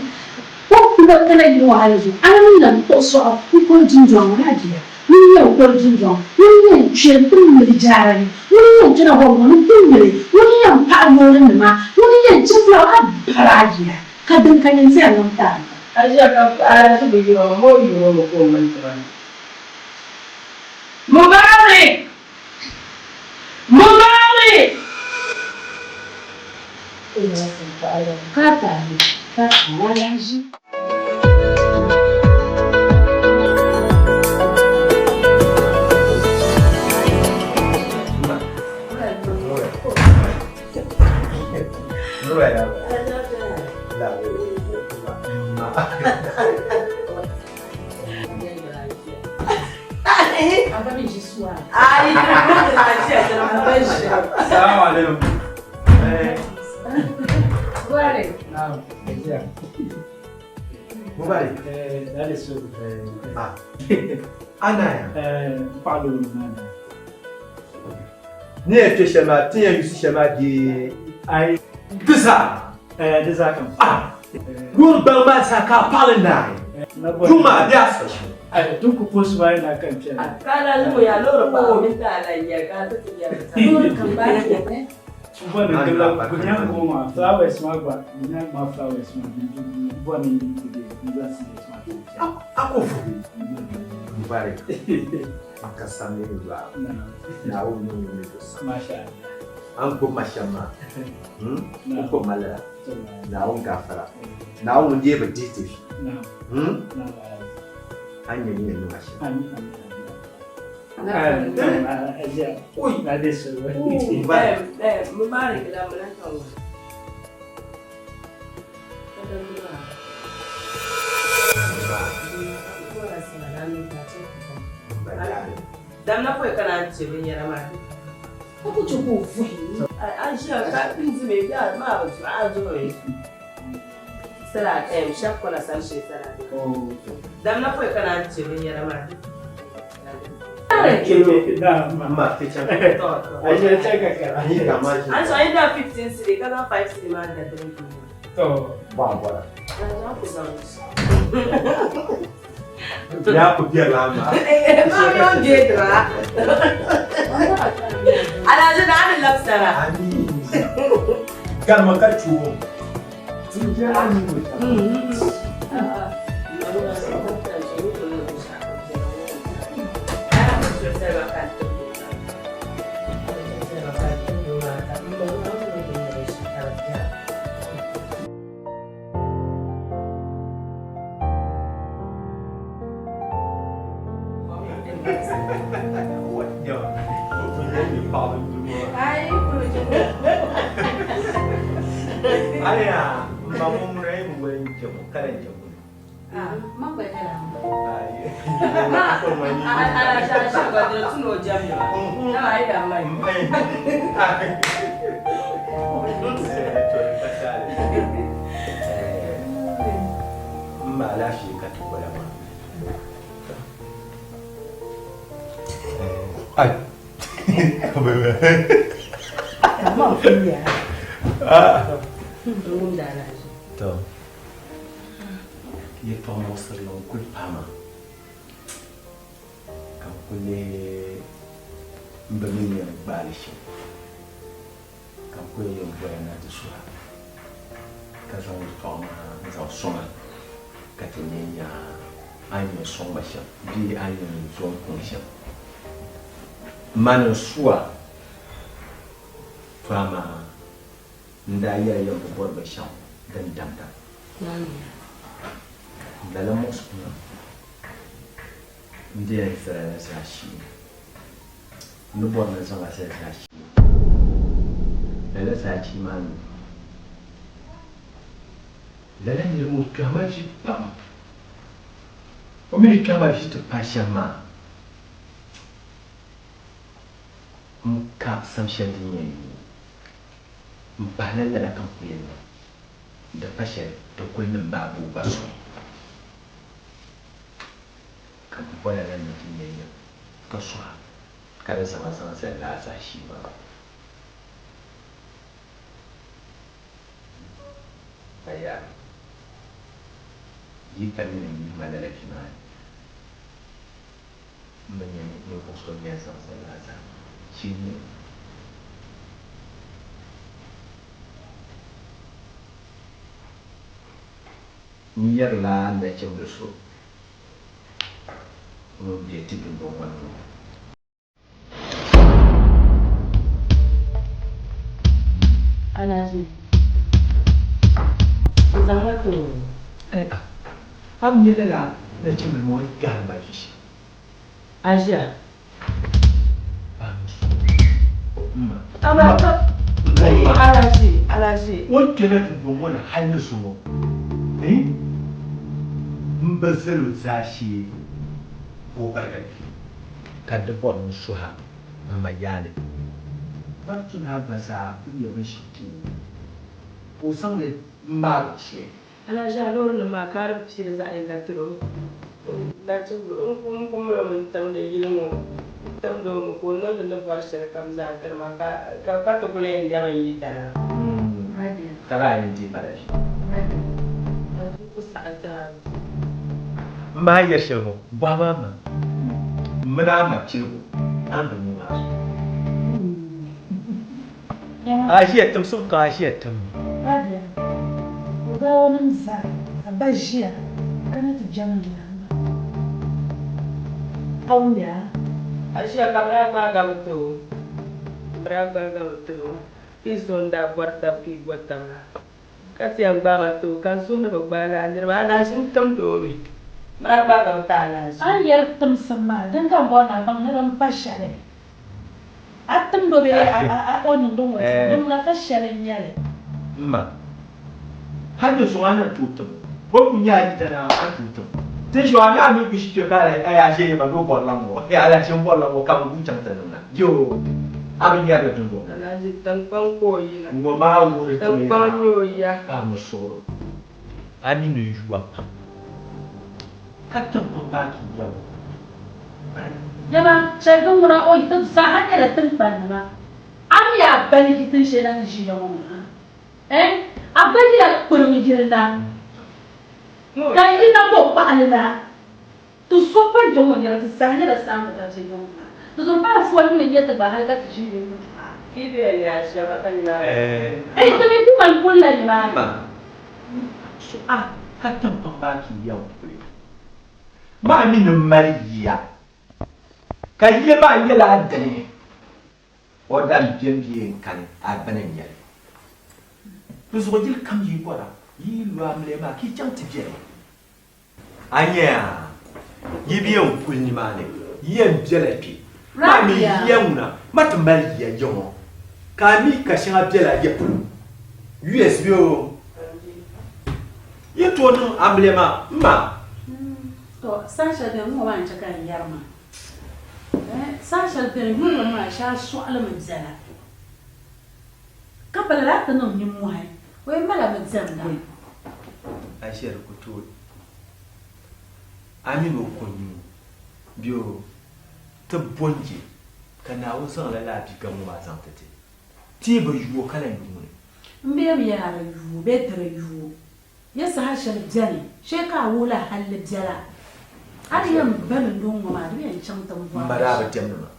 o kpina kana yili ŋɔ hali zuɣu, a ni lan kpuɣi sɔɣu n-kuli dundɔŋ Radia. Ŋun yɛn koli dundɔŋ, ŋun yɛn kpe n-ti mili jaara ni, ŋun yɛn kpɛna hɔbu ŋɔ ni n-ti mili, ŋun yɛn paɣi loorinima, ŋun yɛn chɛ fulawa a bari a jia, ka din ka nyin ti yɛn niŋ taali maa. A ʒiya ka alahichi bi yuri o ma, o yuri o mi ka o mini ti ba ni. Mubarak! Mubarak! Ka taali, ka taali alahichi. Salamu alaikum. Mubarak. That is so. Ah. Anaya. Paɣa loori maa na. Ni yɛn kpɛ shɛli maa, ti yɛn yusi shɛli maa di. Ai. Di zaa. Di zaa kam. Ah. Loori gbaŋ maa zaa ka a paɣali naai. Yuŋ maa bɛ a sɔshi. Ai, dun ku post maa na kan piɛla. Kana zumu ya lori pa min ta ala ya ka ta ti ya. Loori kam baa ke. Bɔni gila gunyangu maa flowers maa gba gunyangu maa flowers maa bɔni n-zaŋ serious maa ti piɛla. A ko vuhi. Mubarak. Ka samli ni lɔɣu. Naawuni ni ŋun mi do sam. Masha Allah. An gbubi ma shɛm maa. N gbubi ma lala. Naawuni gafara. Naawuni ŋun deei bi dihi ti vi. A ni nya ni yɛn niŋ a shɛm. Mubarak la mun kan wa. Damna pɔi ka naan chɛ binyɛra maa. Ka ku chɛ ka o vuhi. A ʒiya ka n dimi bɛ maa bi zuɣu a zuɣu salad shɛb kɔla sani shee salad. Damna pɔi ka naan chɛ binyɛra maa. An so a yi da 15 cedi ka zaŋ 5 cedi maa da drink To. Bɔra. Ya ku biya la ma. Ma mi on je dira. Alhaji na ni labsara. Ani. Kalma ka chuo. Aya, mba mo mura yi mu wani jamu, kalan jamu. Ma, a sha sha ba da tuno jam ya. Na ai da mai. Mba alaafee ka ti bɔla maa. Ai. To. Yɛltɔɣa muɣisirili n kuli paai ma ka n kuli m bi mi ni yɛn gbaai li shɛm ka n kuli yɛn bɔya na ti suhi a ka zaŋ yɛltɔɣa maa n-zaŋ sɔŋ a ka ti nya nya a ni yɛn sɔŋ ma shɛm bee a ni yɛn zo n-kuŋ shɛm. Mani n-su a, to amaa n daa yɛli yɛn bi bɔri binshɛɣu din damda. Lala muɣisigu maa n di yɛn zali la zaashee. N ni bɔri ni n zaŋ a zali zaashee. Lala zaashee maa mi, lala nira ŋɔ kpɛhima vi pam. O mi ni kpɛhima vi ti paai shɛm maa, N ka sam shɛli din yɛn yuui. M pahila lala ka n ku yɛn niŋ. Di pa shɛli ti kuli ni m ba Abu gba sɔŋ. Ka m bo lala ni din yɛn niŋ ka suhi a ka di zaŋ a zaŋ zali lala zaashee maa. Ka yaa yi ka nini n-yihi ma lala bia maa ni, m bi nya ni ninvuɣ so n-yɛn zaŋ zali lala zaa shee n-nyɛ li. N yɛrila nachimbil so ŋun be ti dundɔŋ ŋɔ ni ŋɔ. Alhaji, n zaŋ ma ti o. A bi nya lala nachimbila ŋɔ ni gahim ma vi shɛm? A ʒiya? Alhaji, Alhaji. O ni kpɛla dundɔŋ ŋɔ ni hal ni zuŋɔ, m ba zal o zaashee ka o barigi li. Ka di bɔri ni suha m ma yaali. Ban tuni a gba zaa kuli nyɛ bɛn shiri ti o, ka o zaŋ li m-maag o suya. Alaʒi a loorinima maa ka a di bi piiri zaɣ yinga tiri o nachimbila o ni ku mali o mi n-timdi yili ŋɔ n-timdi o mi ka o niŋdi ni bɔri shɛli kam zaa tiri ma ka ti kuli yɛn lɛbi n yidana. Ka laa yɛn deei ma la ʒi. M ma yɛri shɛli ŋɔ, bɔhim a ma. M mini a ma piligu, a ni bi mi maa zuɣu. A ʒiya tim suhu ka a ʒiya tim. Rabia, o gaawanim zaa ka ba ʒiya ka na ti jɛmdi a maa. A wumya? A ʒiya ka bɛ daa gbaai gabi ti o. Bɛ daa gbaai gabi ti o. Yi zo n-daa bɔri taba ka yi bo taba la. Ka ti yɛn gbaai ba ti o, ka n suhu ni bi gbaai lala niriba. Alahichi n-timdi o mi. Bɛ daa gbaai gabi ti alahichi. A ni yɛri timsim maa, din ka m bɔri ni a baŋ ni din pa shɛli a timd o bee o niŋdi ŋɔ zuɣu, din ŋuna ka shɛli n-nyɛ li. M ma, hal ni zuŋɔ a na tooi tim o ni kul nyɛ a yidana a ni tooi tim. Tinshɛɣu a ni a mi ku ʒi kpe ka a yaa ʒe yɛma ni o bɔrila ŋ-ŋɔ, alahichi m-bɔrila ŋ-ŋɔ ka bɛ guui chaŋ ti niŋ na. Yoo, a bi nyari li dundɔŋ ni. Alahichi tiŋkpaŋ ka o yina. Ŋ-ŋɔ maa wuhiri ti mi Tiŋkpaŋ n-nyɛ o ya. ka a mi suɣiri o. A mi ni yuwa pam, ka tiŋkpaŋ maa ki yɛm o. Nyama, shɛli din ŋuna o yi ti zaaha nyɛla tiŋkpannima. A mi a ba ni yi tin shɛli na ni ʒiya ŋɔ maa? Ɛɛn, a ba yila kpirim yili na, ka yi na bo kpaɣili na. Ti so pa kpe ŋɔ nyɛla ti zaa nyɛla saamba ka ʒe yiŋ maa. Di zuɣu pala foli mi n-nyɛ ti gba hali ka ti ʒi yiŋ maa. Ɛɛn, ti mi ku mali kulila nimaani. So a ka tiŋkpaŋ maa ki yɛm kuli maa mi ni mali yiya, ka yiya maa nyɛla a dini. O dan bembiɛ n-kani a gbini n-nyɛ li. Di zuɣu yili kam yi bɔra, yi yi lu amiliya maa ka yi chaŋ ti beni. A nya, yi bi yɛn kuli nimaani, yi yɛn bela kpe. Maa mi yiya ŋuna, ma ti mali yiya ya ŋɔ, ka a mi ka shɛŋa bela ya polo. US bee o yi tooi niŋ amiliya maa, m ma. To, saha shɛli beni ŋ-ŋɔ maa n-chɛ ka n yɛri maa. Saha shɛli beni yurilim maa shee a sɔɣili mi biɛla, ka pa lala a ti niŋ nimmɔhi, o yɛn mali a mi diɛmda. A ʒiɛri ku tooi a mini o ko nyuu bee o ti bo n-je ka Naawuni zaŋ lala a bia gaŋ ŋɔ maa zaŋ ti ti. Ti yi bi yu o ka lahi yu ŋuni. M bee mi yaa di yu o bee di di yu o. Ya saha shɛli beni, shee ka a wuhi la halli biɛla. A di yɛn ba dundɔŋ ŋɔ maa, di bi yɛn chaŋ ti m-bɔri M ma daa bi diɛmdi ma.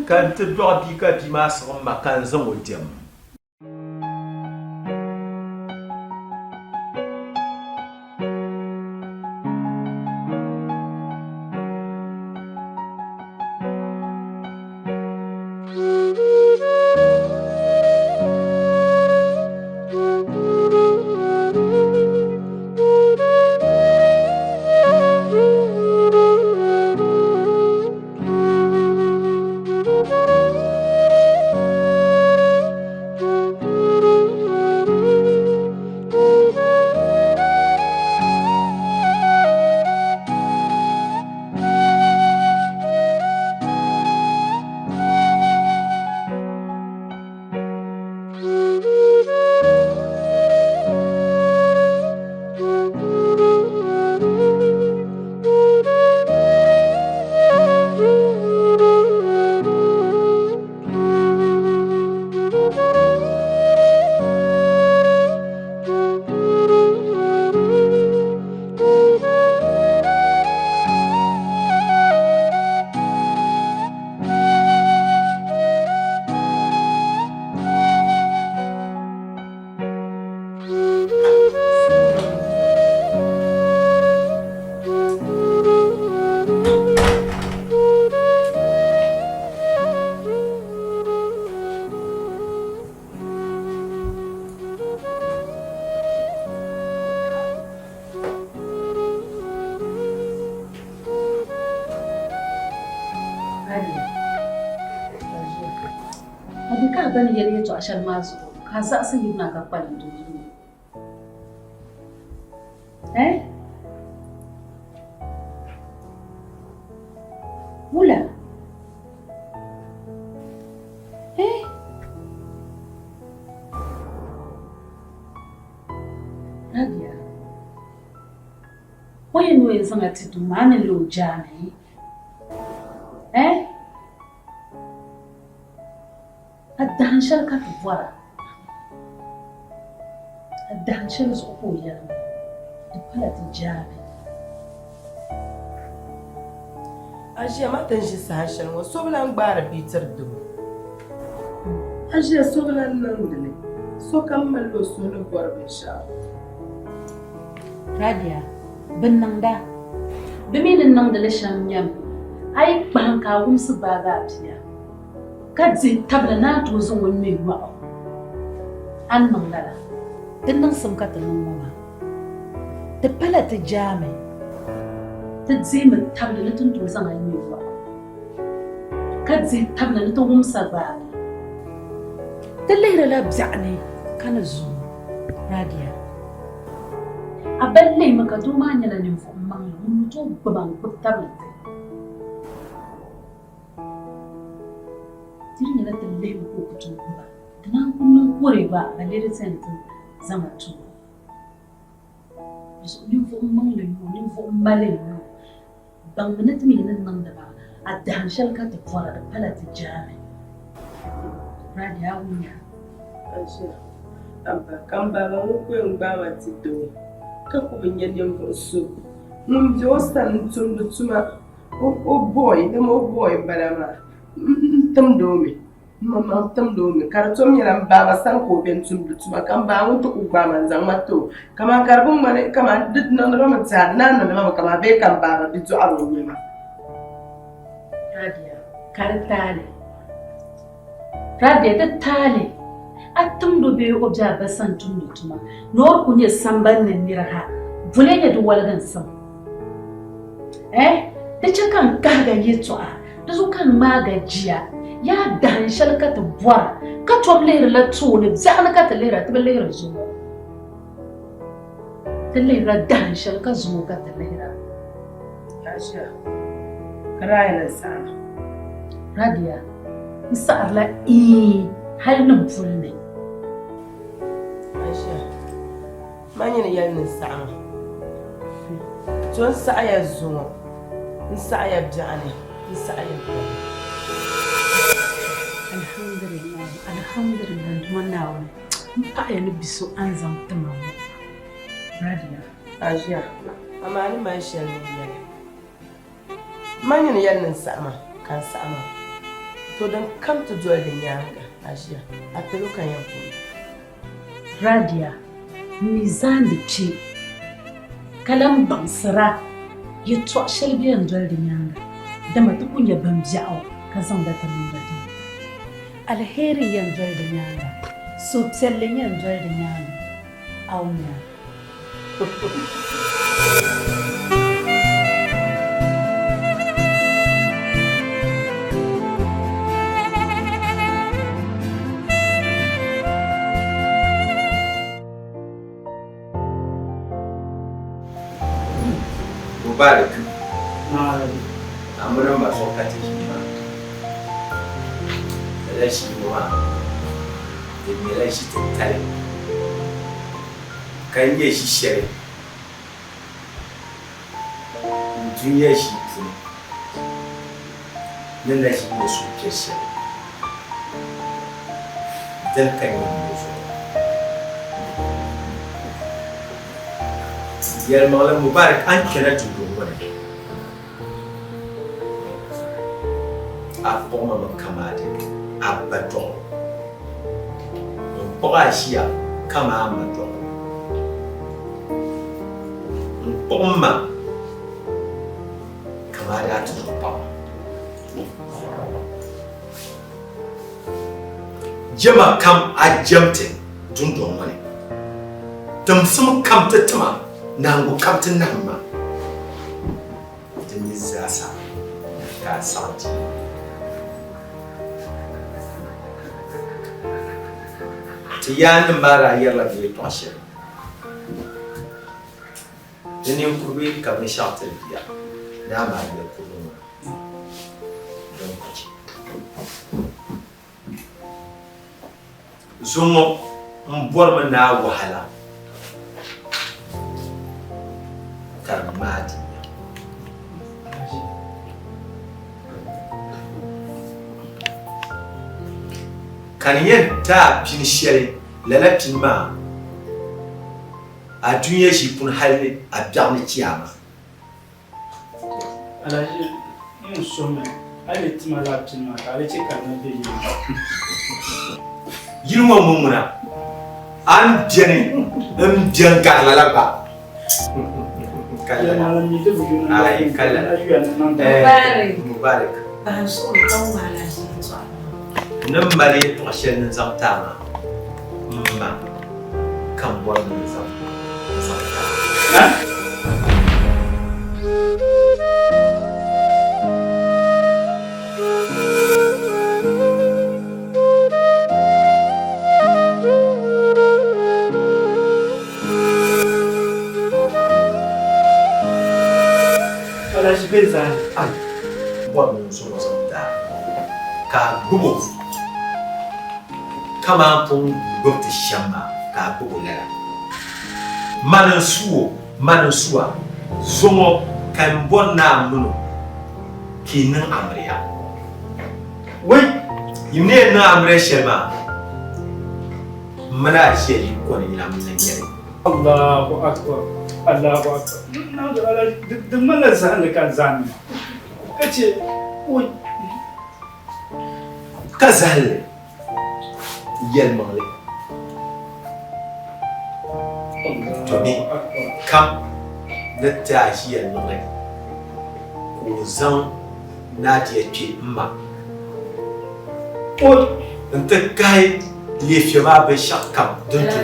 Ka n ti dɔɣi bia ka bia maa siɣim ma ka n zaŋ o diɛm. A bi ka a ba ni yɛli yɛtɔɣ shɛli maa zuɣu ka a zaɣisi yirina ka kpalim doo zuɣu. Eh? Wula? Eh? Rabia, o yɛn ni o yɛn zaŋ a ti doo maa, a ni lo o jaami. Eh? A dahin shɛli ka ti bɔra, a dahin shɛli zuɣu ka o yɛli ma, di pala ti jaami. A ʒiya ma ti ni ʒi saha shɛli ŋɔ, so bi lan gbaari bia tiri doo. A ʒiya so bi lan niŋdi li, sokam malila o suhu ni bɔri binshɛɣu. Rabia, Bɛ niŋda. Bɛ mi ni niŋdi li shɛm nyami, a yi kpahim ka a wumsi gbaagi a bia, ka dihi tabili ni a tooi zaŋ o ŋme yɔɣu, a ni niŋ lala. Di niŋsim ka ti niŋ ŋɔ maa, di pala ti jaami. Ti dihimi tabili ni ti ni tooi zaŋ a ŋme yɔɣu, ka dihi tabili ni ti wumsa gbaagi. Ti lihirila biɛɣuni ka ni zuŋɔ, Rabia. A ba lihimi ka doo maa nyɛla ninvuɣ maŋli ŋun ni tooi gbuba n-gbubi tabili ti. Di di nyɛla ti lihimi ka o ku tooi gbuba, di naan ku niŋ kɔre gba balle di ti yɛn ti zaŋ a ti o. Di zuɣu ninvuɣ maŋli n-nyɛ o, ninvuɣ mali n-nyɛ o. Baŋmi ni ti mi ni niŋdi maa, a dahim shɛli ka ti bɔra, di pala ti jaami. Rabia, a wumya? Aʒia, Abba, ka m baaba ŋun ku yɛn gbaai ma ti doo, ka ku bi nya ninvuɣ so ŋun be o sani n-tumdi tuma, o boy, dama o boy m-bala maa, n timdi o mi. M maŋmaŋ timdi o mi, ka di tom nyɛla m baaba sani ka o be n-tumdi tuma, ka m baa ŋun ti ku gbaai ma n-zaŋ ma ti o. Kaman ka di bi ŋmani kaman di niŋdi ba mi tɛha, di naan niŋdi ma mi kaman bee ka m baaba bidɔɣiri o n-nyɛ ma. Rabia, ka di taali. Rabia, di taali. A timdi o bee o be a ba sani tumdi tuma, ni o di ku nyɛ sambani ni nira ha, boli nyɛ di waliginsim. Eh, di chɛ ka n kahigi a yɛtɔɣa, di zuɣu ka n ŋmaagi a jia. Yaa dahin shɛli ka ti bɔra, ka tom lihirila tooni, biɛɣuni ka ti lihira, ti bi lihiri zuŋɔ. Ti lihirila dahin shɛli ka zuŋɔ ka ti lihira. Aisha, ka daa yɛli n saɣim. Rabia, n saɣirila ii hali ni m puli ni. Aisha, Man nyini yɛli ni n saɣi ma. To n saɣiya zuŋɔ, n saɣiya biɛɣuni, n saɣiya dali. Alhamdulillah, Alhamdulillah, n Duuma Naawuni, m paɣiya ni bi so a ni zaŋ ti ma ŋɔ. Rabia. Aʒia, amaa ni mali shɛli ni n yɛli. Man nyini yɛli ni n saɣi ma, ka n saɣi ma. To din kam ti doli di nyaaŋa, aʒia, a palo ka yɛn kuli. Rabia, M mi zaandi kpe, ka lan baŋsira yɛtɔɣ shɛli bɛ yɛn doli di nyaaŋa, dama ti ku nya bimbiɛɣu ka zaŋda ti niŋda di ni. Aliheri yɛn doli di nyaaŋa, suhupiɛlli yɛn doli di nyaaŋa. Aunya. Mubarak, a mini m ma zuɣu ka ti ʒi maa. Lala ʒii maa, di nyɛla ʒi titali. Ka n nyɛ ʒi shɛli n dunia ʒii puuni ni na ʒi nyɛ suhupiɛl shɛli dini ka nyɛ ŋɔ zuɣu. Yɛlimaŋli Mubarak a ni kpɛna dundɔŋ ŋɔ ni a kpuɣi ma mi kamaadi a ba dɔɣi o. N kpuɣi a ʒiya kaman a ma dɔɣi o. N kpuɣi m ma kaman a daa ti zuɣu paɣ ma. Jɛma kam a jɛm ti dundɔŋ ŋɔ ni. Timsim kam ti tima, nahiŋgu kam ti nahim ma. Di mi zaasa ka a saɣi di. Ti yaannim maa daa yɛrila bɛ yɛtɔɣ shɛli ni ninkurigu yi ka binshɛɣu tiri bia, ni amaa bia kurili ŋuna din ku chɛ. Zuŋɔ m bɔrimi ni a wahala ka di ŋmaai dunia. Ka ni yɛn ti a pini shɛli, lala pini maa a dunia ʒii puni hal ni a biɛɣu ni chiyaama. Alhaji, n suhimi a yi ti ma lala pini maa ka a di chɛ ka n na be yili ŋɔ. Yili ŋɔ mini ŋuna, a ni beni m-beni gari lala gba. Mubarak. Ni mali yɛltɔɣa shɛli ni n zaŋ ti a maa, m ma ka m bɔri ni n zaŋ ti a. Alaji bɛ zaa Ai, bɔri ni n zaŋ o zaŋ ti a ka a gbib o kaman a pun gbibi ti shɛm maa ka a gbib o lala. Mani n-su o, mani n-su a. Zuŋɔ ka m bɔri ni a min o ka yi niŋ amiliya. Wei! Yi ni yɛn niŋ amiliya shɛli maa, M mali a ʒiya yi kɔni yina m na nyɛli. Allahu akbar Allahu akbar Naawuni ala di ŋmanila zahindi ka n zahindi maa ka che o. Ka zahindi yɛlimaŋli domin kam ni ti a ʒi yɛlimaŋli ka o zaŋ Nadia kpe m ma. N-ti kahi leefia maa binshɛɣu kam din tu.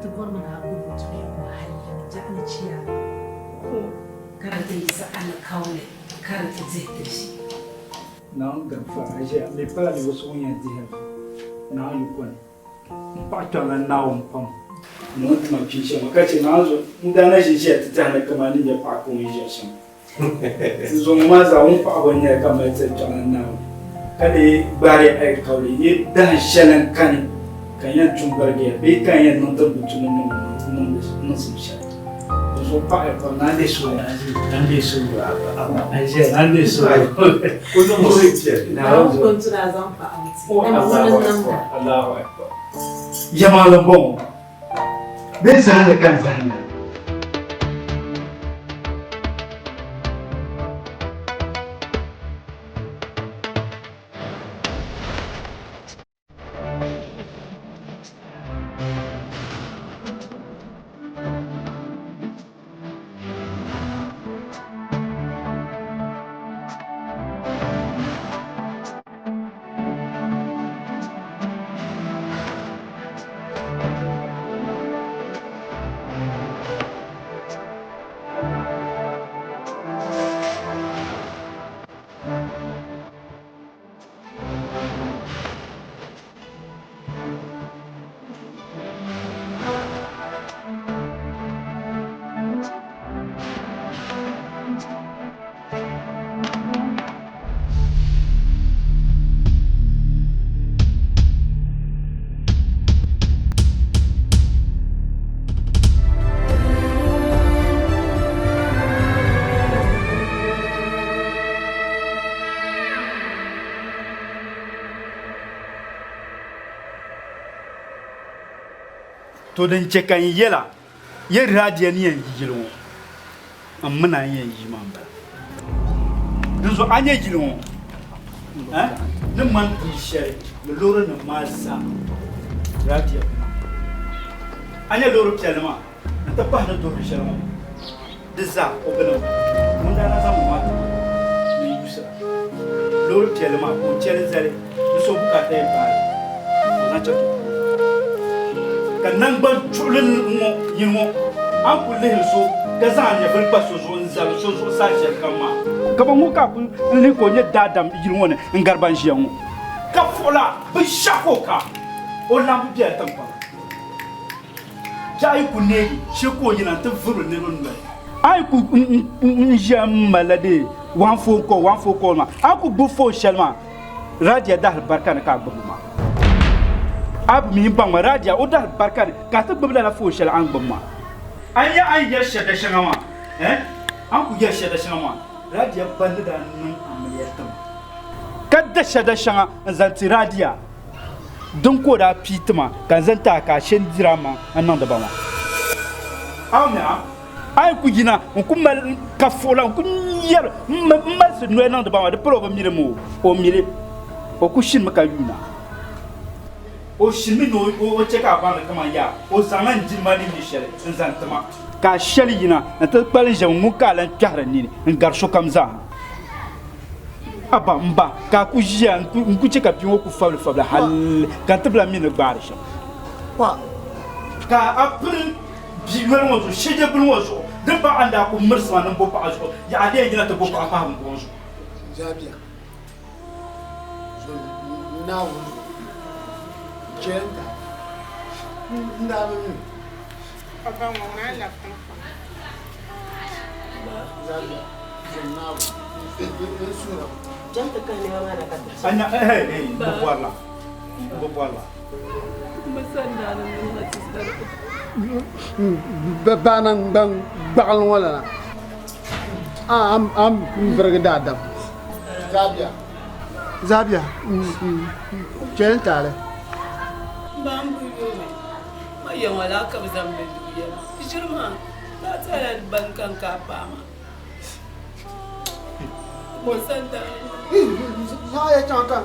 Ti bɔrimi ni a gbubi o dunia ŋɔ hali ni biɛɣu ni chiyaama ka di ti yiɣisi alikauli ka di ti dihi ti ʒi. Naawuni gari fara ʒiya mi pala ninvuɣ so ŋun yɛn dihi vi Naawuni yiko ni. M paɣa kpiɔŋlan Naawuni pam ni o ni ti ma pii shɛm ŋɔ, ka chɛ naanzu n daa na ʒi ʒiya ti tɛha ni kaman ni nyɛ paɣa ka o ni ʒiya shɛm. N zuŋɔ maa zaa ŋun paɣibu n-nyɛli ka mali tiri kpiɔŋlan Naawuni, ka lee gbaari alikauli ni dahin shɛli n-kani ka n yɛn tum barigiya bee ka n yɛn niŋ din bi tu ni niŋsim shɛli. Dinzuɣu paɣiya pam, naa n-deei suhu, naa n-deei suhu, a ʒiya, naa n-deei suhu. Naawuni ko n-tu ni a zaŋ paɣa o ti, dama ŋuni n-niŋda. Allahu Akbar. Yɛlimaŋli m-bɔŋɔ, bɛ zahindi ka n zahinda. To din chɛ ka n yɛla yi radia ni yɛn yi yili ŋɔ, m mi ni a ni yɛn yi maa m-bala. Dinzuɣu a nya yili ŋɔ ni ŋmani bia shɛli ni loorinima maa zaa radia kuma. A nya loori piɛlli maa? N-ti pahi ni duhiri shɛli ŋɔ di zaa o bi niŋ. Ŋun daa na zaŋ ŋɔ maa ti ma ni n yuusira loori piɛlli maa ka o che li zali ni so bukaata yɛn paai ka o zaŋ chaŋ ti puhi o. Ka naŋgban chuɣili ŋɔ yini ŋɔ a ni kuli lihiri so ka zaŋ a nyɛvili pa so zuɣu n-zabi so zuɣu saha shɛli kam maa. Ka ban ŋɔ ka a kuli lihi ka o nyɛ daadam yili ŋɔ ni n-gari ban ʒiya ŋɔ. Ka fuɣila binshɛɣu ka o ka o lambu bela tiŋkpaŋa. Biɛɣu yi ku neegi, shee ka o yina nti vuri niriba noli. A yi ku n-ʒiya m-malila dee one phone call, one phone call maa, a ku gbubi phone shɛli maa, Radia dahili barika ni ka a gbubi li maa. A bi mi m-baŋ ma, Radia o dahili barika ni ka a ti gbubi lala phone shɛli a ni gbubi maa. A nya a ni yɛri shɛda shɛŋa maa, eh? A ni ku yɛri shɛda shɛŋa maa, Radia ba ni daa niŋ amiliya ti ma, ka da shɛda shɛŋa n-zaŋ ti Radia. Din ka o daa pii ti ma, ka n zaŋ ti a ka a she n-dir a maŋ n-niŋdi ba maa. A mi a, a yi ku yina n-ku mali ka fuɣila n-ku yɛri m malisi noli niŋdi ba maa, di pala o bi mi li mi o, o mi li. O ku shinimi ka yuuna. O shinimi ni o chɛ ka a baŋ li kaman yaa, o zaŋla n jilima ni nyɛ shɛli n-zaŋ ti ma. Ka a shɛli yina nti kpalim ʒiɛm ŋun ka a lan kpɛhiri n nini n-gari sokam zaa. Aba, m ba, ka a ku ʒiya n-ku chɛ ka bia ŋɔ ku fabilifabili hal ka n ti bi lan mi ni gbaari shɛm. Ka a piri bia yoli ŋɔ zuɣu, shɛjɛbili ŋɔ zuɣu, din pahi a ni daa ku mirisi ma ni m bo paɣa zuɣu, yaha a lee yina ti bo paɣa pahi m buɣim zuɣu. Zabia, zo Naawuni zuɣu, chɛli n-tahi n daa bi mi. A ba ŋɔ, ŋuna n-labi tiŋkpaŋ. Zabia. Baana ban gbaɣili ŋɔ lana a ni birigi daadam. Zabia Zabia chɛli n taali. Zaɣ ya chaŋ ka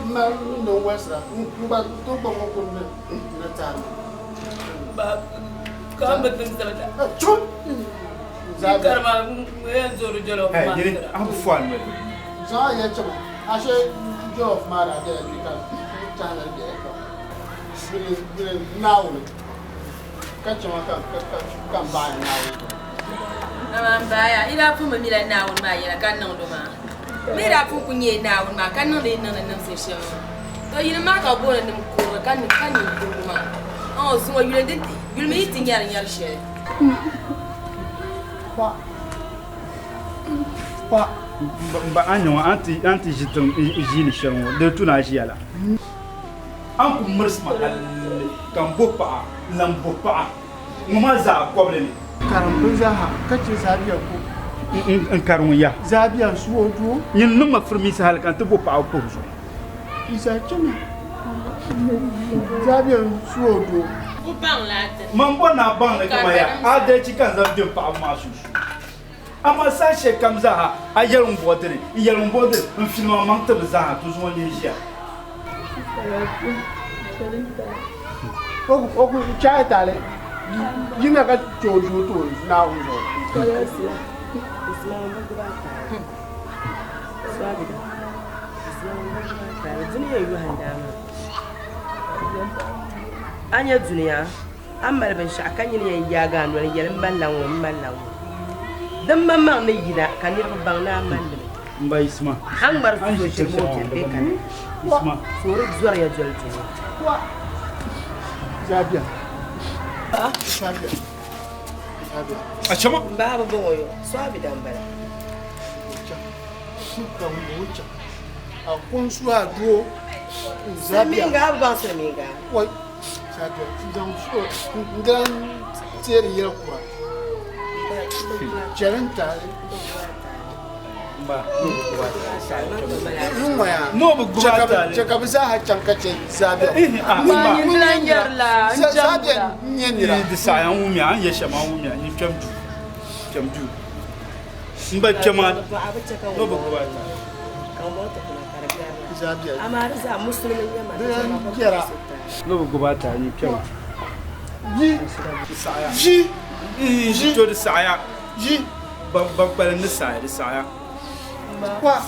mali niŋ wɛlisira n gba tooi gba ŋɔ kuli ni taali. Zaɣ ya chaŋ ashe jollof maa daa bela kpe ka tahili bela kpe bili Naawuni. Ka chɛ ma ka m baɣi Naawuni zuɣu. Amaa m baaya, yi daa pun bi mila Naawuni maa yɛla ka niŋd o maa. Bɛ mi daa pun kul nyɛla Naawuni maa ka niŋdi yi niŋdi niŋsim shɛm maa. Tɔ yinim maa ka bɛ booni nim kurili ka niŋ kurigu maa. Ɔɔ zuŋɔ yuli mi yi ti nyari nyari shɛli. M ba, a ni nya ŋɔ, a ni ti ʒi tiŋ ʒiini shɛli ŋɔ, di tu ni a ʒiya la? A ni ku mirisi ma hal ka m bo paɣa n-lan bo paɣa ŋɔ maa zaa kɔbili ni. Karim bɛ zaaha ka chɛ Zaabia ko. N kari ŋun ya. Zaabia n-su o doo. Nyin niŋ ma firimiinsi hal ka n ti bo paɣa puhi zuɣu. Isa chana Zaabia n-su o doo. Man bɔri ni a baŋ li kaman ya adalichi ka n zaŋ be m paɣaba maa sunsuuni. Amaa saha shɛli kam zaaha a yɛli ŋun bɔɣi dini, n yɛli ŋun bɔɣi dini, n filim a maŋ tibili zaaha ti zuŋɔ nini ʒiya. O ku chaai taali yina ka chɛ o doo ti o Naawuni zuɣu. A nya dunia, A ni mali binshɛɣu ka nyini yɛn yaagi a noli n-yɛli m malila ŋ-ŋɔ, m malila ŋ-ŋɔ. Din maŋmaŋ ni yina ka niriba baŋ ni a mali li mi. A ni ŋmari so ʒiri ma o biɛri bee ka ni soori zɔriya doli dunia. M baaba bɔŋɔ yo, so a bi dan bala. Silimiinga, a bi baŋ silimiinga? N-dan teeri yɛl kura, chɛli n-taali. Chɛ ka bɛ zaaha chaŋ ka chɛ Zaabia. Zaabia n-nyɛ nira. Di saɣiya n wumya, a ni yɛli shɛm a wumya, nyin kpɛm duu, kpɛm duu. M ba kpɛma no bi gbubi a taali. No bi gbubi a taali, nyin kpɛma. Ʒi. Ʒi to di saɣaya. Ʒi ban kpalim ni saɣaya di saɣaya. Wa.